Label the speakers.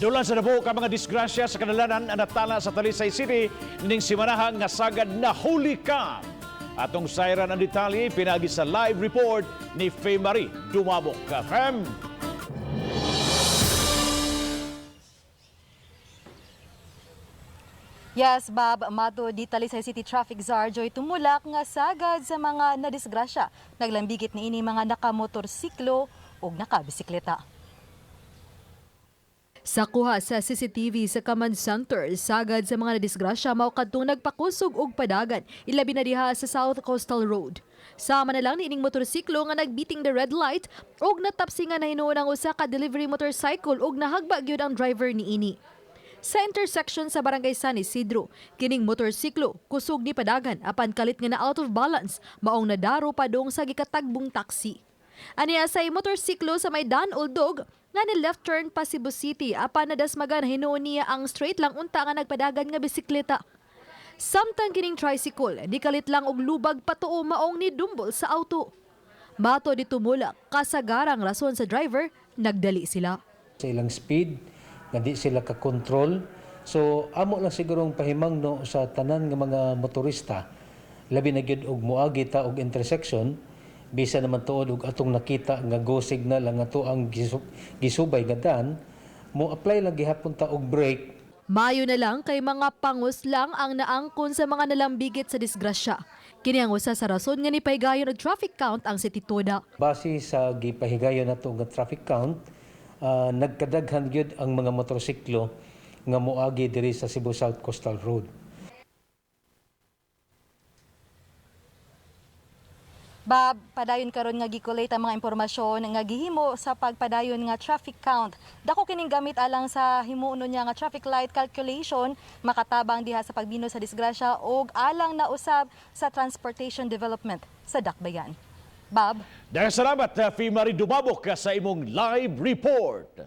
Speaker 1: Dulan sa nabuo ka mga disgrasya sa kadalanan ang natala sa Talisay City ning simanahang nga sagad na huli ka. Atong sayran ang detalye pinagi sa live report ni Faye Marie Dumabok. Fem!
Speaker 2: Yes, Bob, mato di Talisay City Traffic Czar Joy tumulak nga sagad sa mga nadisgrasya. Naglambigit niini mga nakamotorsiklo ug nakabisikleta.
Speaker 3: Sa kuha sa CCTV sa Command Center, sagad sa mga nadisgrasya mao kadtong nagpakusog og padagan, ilabi na diha sa South Coastal Road. Sama na lang niining motorsiklo nga nagbeating the red light ug natapsingan na hinuon ang usa ka delivery motorcycle ug nahagba gyud ang driver niini. Sa intersection sa Barangay San Isidro, kining motorsiklo kusog ni padagan apan kalit nga na out of balance, maong nadaro padung sa gikatagbong taxi. Aniya sa motorsiklo sa may Dan Uldog nga ni left turn pa Cebu City apan nadasmagan hinuon niya ang straight lang unta nga nagpadagan nga bisikleta. Samtang kining tricycle, ni kalit lang og lubag patuo, maong ni dumbol sa auto. Mato di tumulak, kasagarang rason sa driver, nagdali sila.
Speaker 4: Sa ilang speed nga di sila ka-control. So amo lang siguro ang pahimangno sa tanan nga mga motorista, labi na gyud og moagi ta og intersection, bisa naman tuod og atong nakita nga go signal ang ato ang gisubay nga daan, mo apply lang gihapon ta og brake.
Speaker 3: Mayo na lang kay mga pangos lang ang naangkon sa mga nalambigit sa disgrasya. Kini ang usa sa rason nga nipahigayon og traffic count ang City Toda.
Speaker 4: Base sa gipahigayon nato nga traffic count, nagkadaghan gyud ang mga motorsiklo nga moagi diri sa Cebu South Coastal Road.
Speaker 2: Bob, padayon karon nga gikolate ang mga impormasyon nga gihimo sa pagpadayon nga traffic count. Dako kining gamit alang sa himuon niya nga traffic light calculation, makatabang diha sa pagbino sa disgrasya ug alang na usab sa transportation development sa Dakbayan. Bob.
Speaker 1: Daghang salamat, Faye Marie Dumabok, sa imong live report.